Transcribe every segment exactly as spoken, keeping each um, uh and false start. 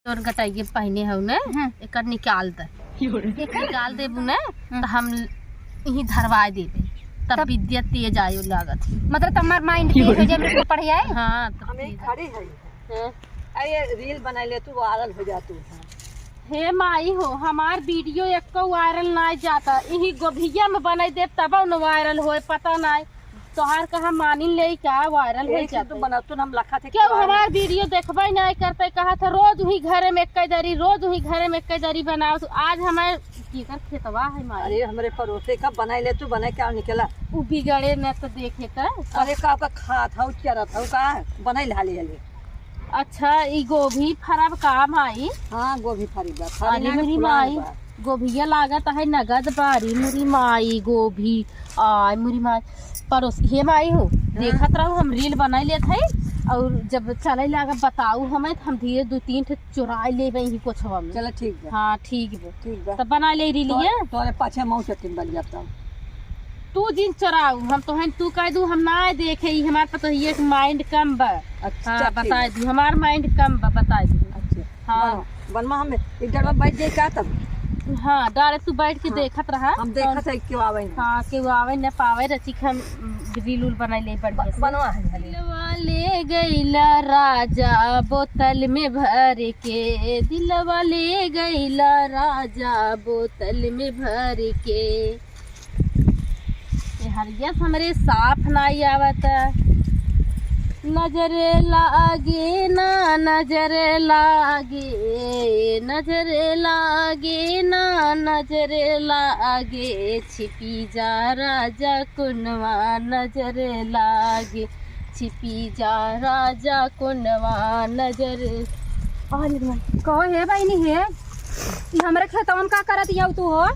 तोर गटइये पहिने हउ न, हाँ। एकर निकाल दे। एकर? निकाल देबू न, हाँ। त हम इहीं धरवाए देबे। तब तब विद्या तेज आयो लागत। मतलब, तमार mind तेज हो जाए, मेरे को पढ़े आए? हाँ, तब हम यहीं तेज। खड़ी है। हाँ। अरे, reel बनाइ ले तू, viral हो जा तू। हे माई हो, हमार video एक्को viral नाइ जाता। इहीं गोभिया में बनाइ देब, तब न viral होए, पता नाइ। तोहार कहा मानिन लेइ का viral होइ यही से जात तो है। बनातुन हम लखा थे क्यों कि viral। हमार video देखबइ नाहीं करतइ, कहा था रोज उही घरे में एक्के दरी, रोज उही घरे में एक्के दरी बनावत। आज हमार केकर खेतवा है माई? अरे हमरे पड़ोसे का बनाइ ले तू, बनाइ के आउ निकला। उ बिगड़े न तो देखे त। अरे का, का खात हउ, चरत हउ का? बनाइ ले हाली हाली। अच्छा, ई गोभी फरब का माई? हाँ, गोभी फरी बा। फरी अरे ना, मेरी फुलाल माई, बा। गोभिया लागत है नगद बारी, मेरी माई, गोभी, आय मेरी माई। पड़ोस, हे माई हो, हाँ। देखत रहू, हम reel बनाइ लेत है, और जब चले लागा बताऊ हमें, तो हम धीरे दो तीन ठे चुराइ लेबे इही कोछवा में। चला, ठीक बा। हाँ, ठीक बा। ठीक बा। तब बनाइ ले reel तो, ये। तोरे पाछे मऊ चट्टिन बन जाता। तू जिन चोराऊ, हम तोहन तू कह दू, हम ना देखे, ई हमार पतोहिए के mind कम बा। अच्छा, हाँ, ठीक बताइ बा। दू, हमार mind कम बा, बताइ दू। अच्छा, हाँ। बनो, बनमा हम एक जगह बैठ जाई का तब? हाँ, डारे तू बैठ के हाँ। देखत रहा। हम देखत है क्यों आवे ना। हाँ, क्यों आवे ना पावे, रचिक हम reel उल बनाइ ले बढ़िया ब-, से। बनवा है भले। दिलवा ले गइला राजा बोतल में भर के, दिलवा ले गइला राजा बोतल में भर के। ए हरियस हमरे साफ नाई आवत। नजर लागे ना, नजर लागे, नजर लागे ना, नजर लागे, छिपी जा राजा कुनवा नजर लागे, छिपी जा राजा कुनवा नजर। अरे माई, कहो हे बहिनी हे, ई हमरे खेतवन का करत हउ तू हो?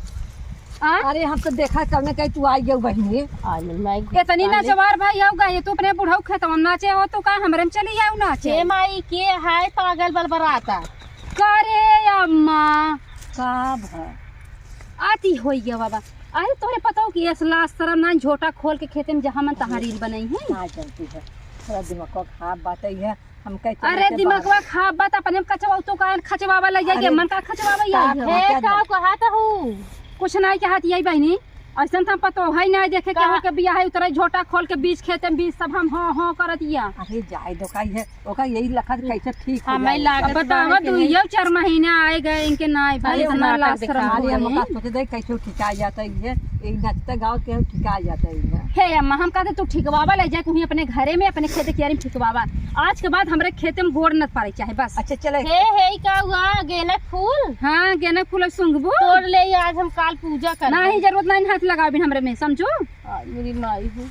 आ? अरे हम तो देखा करने कहीं तू आई गई बहिनी। अरे माई, इतनी अरे नचवार भाई हउ गए, तू अपने बुढ़ऊ खेतवन नाचे हो, तू का हमरे में चली आऊ नाचे? हे माई, के है पागल बलबराता? का रे अम्मा? का भा? आती होई गया बाबा। अरे तोहरे पता हो कि एस लाज सरम ना झोटा खोल के खेते में जहाँ मन तहाँ reel बनई है। ना चलती है, थोड़ा दिमाग को खराब बात ही है। हम कहे चले अरे के दिमागवा बाद। खराब बात अपने में कचवा तो का खचवावा लग जाइए, अरे मन का खचवावा का आई है। हे का कहत हूँ? कुछ नहीं कहत यही बहिनी, ऐसन तो हम पतो है नहीं देखे का? केहू के बियाह है उतरे झोटा खोल के बीच खेते में बीच सब हम हाँ हाँ करत या। अरे जाए दो का है। ओका यही लखत कैसे ठीक हो हमें जाए। लागत अब बतावा, बा कि तू नहीं। ये चार महीना आए गए, इनके नाई भाई, अरे इतना नाटक लाज शर्म दिखा। अरे हो हम गई। का सोचे दे कैसे ठिका जाता है ये, एक नचते गाँव के ठिका जाता है ये। हे अम्मा, हम कहते तू ठिकवावा ले जाए, कहीं अपने घरे में, अपने खेत कियारी में ठिकवावा। आज के बाद हमरे खेते में गोड़ न पड़े चाहे, बस। अच्छा चले। हे, हे, ई का हुआ? गेना फूल? हाँ, गेना फूल अब सूंघबू। तोड़ ले, आज हम काल पूजा करबे। नहीं, जरूरत नहीं, हाथ लगाओ बिन हमरे में, समझू? आ, मेरी माई हो।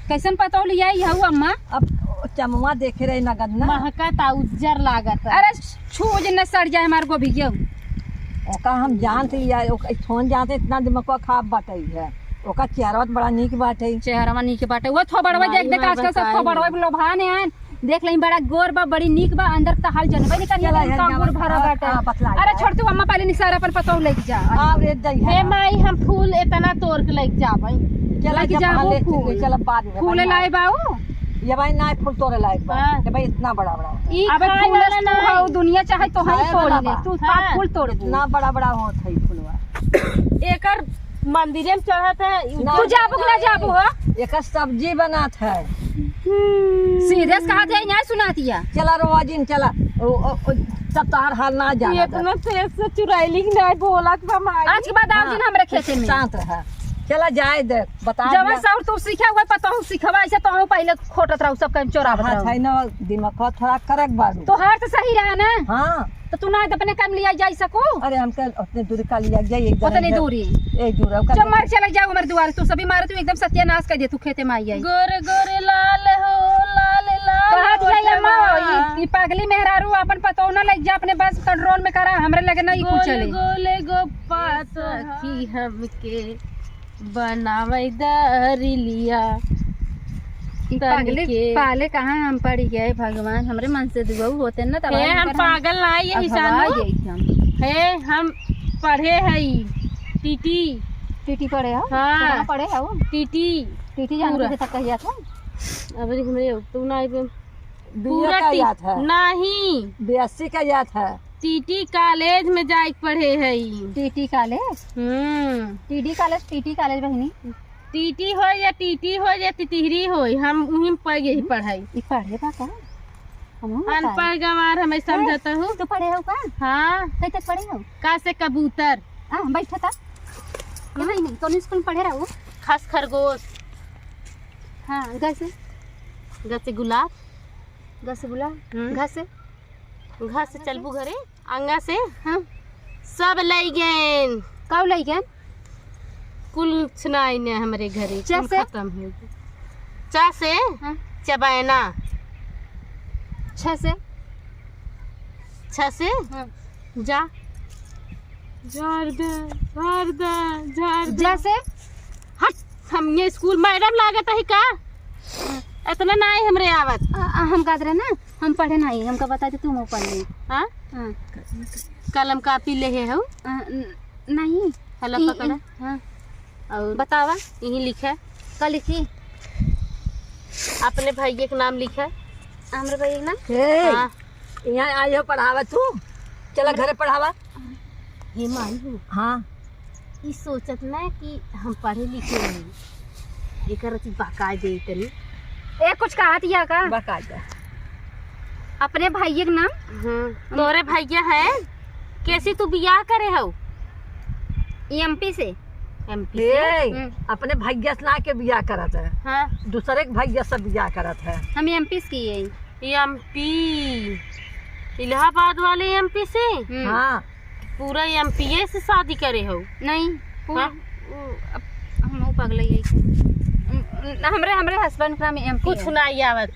कैसन पतोह लिया आई हऊ अम्मा? अब चमवा देखे रहे नगद ना। महकत आ उज्जर लागत आ। अरे छू जे न सड़ जाए हमार गोभी गेहूं। ओका हम जानते ही यार, ओका छोन जानते इतना दिमाग खराब बाटे है। ओका चेहरा बड़ा नीक बाटे। चेहरा नीक बाटे। वो थोबड़वा माई देख देख माई आजकल सब बताई। थोबड़वा लोभाने हैं। देख लें, बड़ा गोर बा, बड़ी नीक बा, अंदर त हाल जनबे नहीं करिए, चला, इनका हेर, गुड़ भरा हाँ, बाटे। हाँ, बतला अरे दे। छोड़ तू, अम्मा पहले निसार अपन पतोह लेके जा। हाँ, रे, दे, हे हाँ। माई, हम फूल इतना तोड़ के लेके जाबे। चला, लेके जब जाबो ले, फूल। चला, बाद में, फूल बाद में। लाए बाऊ? ये भाई, ना फूल तोड़े लायक बा। हाँ। ये भाई, इतना बड़ा, बड़ा होता है। ई अबे खाए फूल वाला तू ना हऊ, है। दुनिया चाहे तो है खाए तोड़ वाला ले, बा। तू हाँ। फूल तोड़बू। इतना बड़ा, बड़ा होत है फूलवा। एकर मंदिरे में चढ़त है। ना, तू जाबू कि ना जाबू हो? एकर सब्जी बनात है। सीधे से कहा थे, नहीं सुनातिया। चला रो अजिन, चला। ओ, ओ, ओ, तब तोहार हाल ना जाना था। इतना तेज से चुड़ैली के नहीं बोलत बा माई। आज के बाद आओ हाँ। जिन हमरे खेते में। शांत रहा। चला जाए दे, बता जवन दिया। सौर तू सीखे हुए पतोहू सिखवा, ऐसे तोहू पहले खोटत रहू, सब काम चोरावत हाँ, रहू। है ना, दिमाग को थोड़ा करेक्ट बात। तोहार तो सही रहा ना। हाँ। तो तू ना अपने काम लिया जाई सको। अरे हमके उतने दूरी का लिया जाई, एक उतने जने दूरी। एक दूर है, ओकर जो मर चले जाओ हमारे दुआरे, तू सभी मारे, तू एकदम सत्यानाश कर दे, तू खेते में आई आई। गोरे गोरे लाल हो, लाल लाल कहा दिया ये होठवा। माँ, ई, ई पागली मेहरारू अपन पतोह ना लग जा, अपने बस कंट्रोल में करा, हमरे लगे ना ई कुछ गोले चले। गोले गोपा सखी हमके बनावे दरिलिया ई पागले तनिके। पाले कहाँ हम पड़ी गए भगवान, हमरे मन से दुआऊ होते ना तब हे, हम हम करम। पागल ना, यही अब हवा जानू। यही हम। हे, हम पढ़े हई, टीटी। टीटी पढ़े हो? हाँ। कहाँ पढ़े हो? टीटी। टीटी जान पूरा। के तक कहिया था? अबे हमरे तू ना आइबे। बीए पूरा का टी-, याद है। नहीं। बीएससी का याद है। टीटी कॉलेज में जाइके पढ़े हई। TT college? हम्म। टीडी कॉलेज, टीटी कॉलेज बहिनी। टीटी होय या टीटी होय या तितिहरी होय, हम उही में पढ़ गई हम्म। पढ़ाई। ई पढ़े बा का? हमहू बताई। अनपढ़ गंवार हमें ए, समझत हऊ। तू पढ़े हऊ का? हाँ। कई तक पढ़े हऊ? क से कबूतर। हाँ, बैठा था। यहाँ ही नहीं, कौन स्कूल में पढ़े रहू? ख से खरगोश। हाँ, ग से? ग से गुलाब। ग से गुलाब। हम्म। घ से? घ से चलबू घरे, अंगा से? हाँ। सब लई गएन। काऊ लई गएन? कुछ नाई ने हमरे घरे, च कुल से? खतम हो गए। च से? हाँ। चबैना। छ से? छ से? हाँ। जा। झाड़ दे, झाड़ दे, झाड़ दे। ज से? हट, हम ये स्कूल मैडम लागत ही का? इतना नाई हमरे आवत। आ, आ, हम कहत रहे ना, हम पढ़े नाई, हमका बता दे, तू मुँह पढ़ ले। हाँ? हाँ। कलम कापी लेहे हऊ? आ, न-, नहीं। हला ई, पकड़ा। ई, हाँ। और बतावा। यही लिखे। का लिखी? अपने भइया के नाम लिखे। हमरे भइया के नाम? हे, हाँ। यहाँ आई हो पढ़ावा तू? चला घरे पढ़ावा। हे माई हो। हाँ। ई सोचत ना कि हम पढ़े लिखे नहीं। एकर अथी बकाय दे तनी। ए, कुछ कहत हिया का? बकाय दे। अपने भइया के नाम? हम्म। तोरे भइया है? कैसी तू बियाह करे हऊ? एमपी से। एमपी से? ए, हम्म। अपने भइया से ना के बियाह करत है। हाँ। दूसरे के भइया से बियाह करत है। हम एमपी से किए हैं। एमपी, इलाहाबाद वाले एमपी से? हम्म। हाँ। पूरा एमपीए से शादी करे हो? नहीं, पूरा, हाँ? उ, अब हम उ पगला ही है। उम, हमरे, हमरे husband के नाम एमपी कुछ है। ना आवत।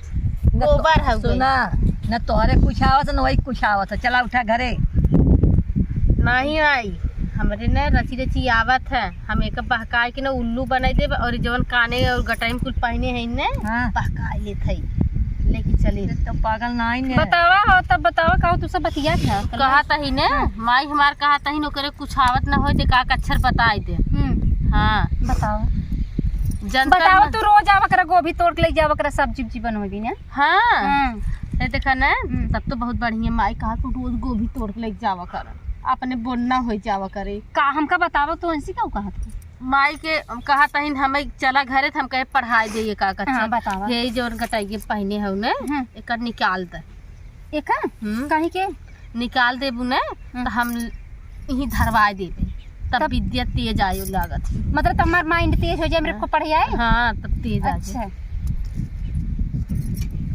न तो, गोबर हउवे। सुना, न तोहरे कुछ आवत, न वही कुछ आवत। चला उठा घरे। नहीं आई, हमरे न रची रची आवत है। हम एक बहकाए के न उल्लू बनाई देब और जवन काने और गटाई में कुल पहने हैं न, हाँ। बहकाए लेत है, लेके चले। तो पागल नाई ने। बतावा हो, तब बतावा का हो, तू सब बतिया था। कहा तही ने, हाँ। माई हमार कहा तही न, ओकरे कुछ आवत न होय, ते का अक्षर बताई दे। हम्म। हाँ। बतावा। जनता बतावा, में तू रोज आवा करा, गोभी तोड़ के ले जावा करा, सब्जी उब्जी बनवेबी ने। हाँ। हाँ। ये देखा ना, हम्म। तब तो बहुत बढ़िया, माई कहा तू रोज गोभी तोड़ के ले जावा करा, अपने बोलना हो जावा करे। का हमका बतावा, तू ऐसी का कहा था? माई के हम कहा तहिन, हमें चला घरे, त हम कहे पढ़ाई दे ये का कच्छा। हाँ, बतावा। हे जौन गटाई के पहने हउ ने, हम्म। एकर निकाल दे। एका? हम्म। काहे के? निकाल देबू ने, हम्म। त हम इही धरवाए देबे। तब तब विद्या तेज आयो लागत। मतलब, तब हमार mind तेज हो जाए, मेरे हाँ। को पढ़े आए? हाँ, तब तेज आ जाए। अच्छा।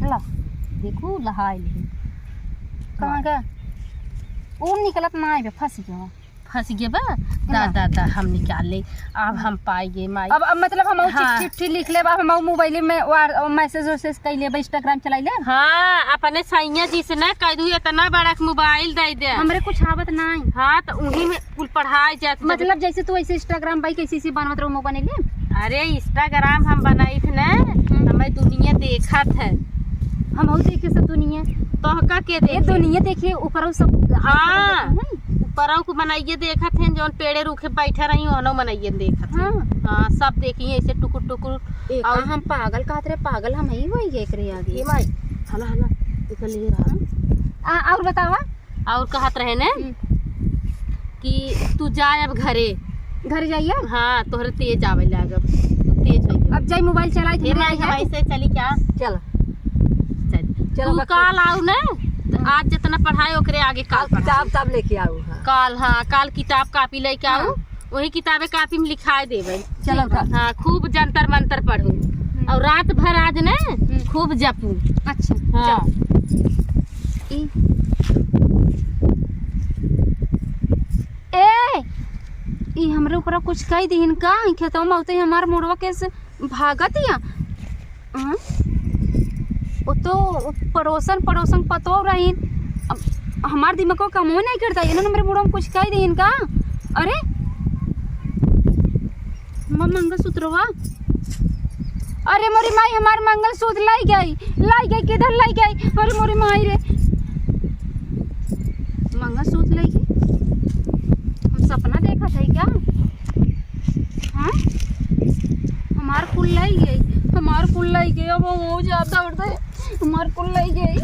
ला, देखू, लहाई ले। कहाँ ला। गया? ऊ निकलत ना आइबे, फंस गया। फंस गए बा? दा, हाँ। दा, दा, हम निकाल ले। अब हम पाई गए, माई। अब, अब मतलब हम ऊ हाँ। चिट्ठी, चिट्ठी लिख लेब, अब हम ऊ मोबाइल में वार-, मैसेज वैसेज कई लेब, Instagram चलाई लेब। हाँ, अपने सैया जी से ना कह दू, इतना बड़ा मोबाइल दे दे। हमरे कुछ आवत नाई। हाँ, तो उही में कुल पढ़ाई जात। मतलब जैसे तू ऐसे Instagram भाई कैसे, कैसे बनवत रहो, मोबाइल ले। अरे, Instagram हम बनाई थे ना, हम्म। हमें दुनिया देखत है। हम और देखे सब दुनिया। तोहका के ये देखी? दुनिया देखिए, ऊपर सब हाँ। हैं। ऊपरौ को मनइये देखत हैं, जौन पेड़े रूखे बैठे रही, ओनो मनइये देखत हैं। हाँ। हाँ, सब देखी ऐसे टुकुर टुकुर। ए, और का हम पागल कहत रहे, पागल हम ही होई गए एकरे आगे। ए माई, हला, हला, एकर लिए रहा। हाँ। आ, और बतावा? और कहत रहे ने हम्म। कि तू जा अब घरे। घर जाइए? हाँ, तोहरे तेज आवे लागब, तू तेज हो गया। अब जाई मोबाइल चलाई, ए माई, हम ऐसे चली क्या? चल। चल। चलो, तू बच्चा। काल आऊ ना, तो आज जितना पढ़ाई ओकरे आगे काल काल पढ़ाई। किताब तब लेके आऊ, हाँ। काल, हाँ, काल किताब कापी लेके आऊ, हाँ। वही किताबे कापी में लिखाए देबे। चलो, ठीक बा। हाँ, खूब जंतर मंतर पढ़ू। हम्म। और रात भर आज ने हम्म। खूब जपू। अच्छा, हाँ। जाओ। ई, ए, ई हमरे ऊपर कुछ कह दिहिन का? ई खेतवा में होते ही हमार मुड़वा के से भागत या। हाँ? वो तो पड़ोसन, पड़ोसन पतो रहीन। अब हमार दिमाग कमो नहीं करता, इन्होंने मेरे मुड़वा में कुछ कह दिहिन का? अरे, हमार मंगलसूत्रवा। अरे मोरी माई, हमार मंगलसूत्र लाई गई, लाई गई, किधर लाई गई? अरे मोरी माई रे, मंगलसूत्र लाई गई। हम सपना देखत है क्या? हाँ? हमार कुल लाई गई, हमार कुल लाई गई। अब वो जा दौड़ दे, हमार कुल लाई गई।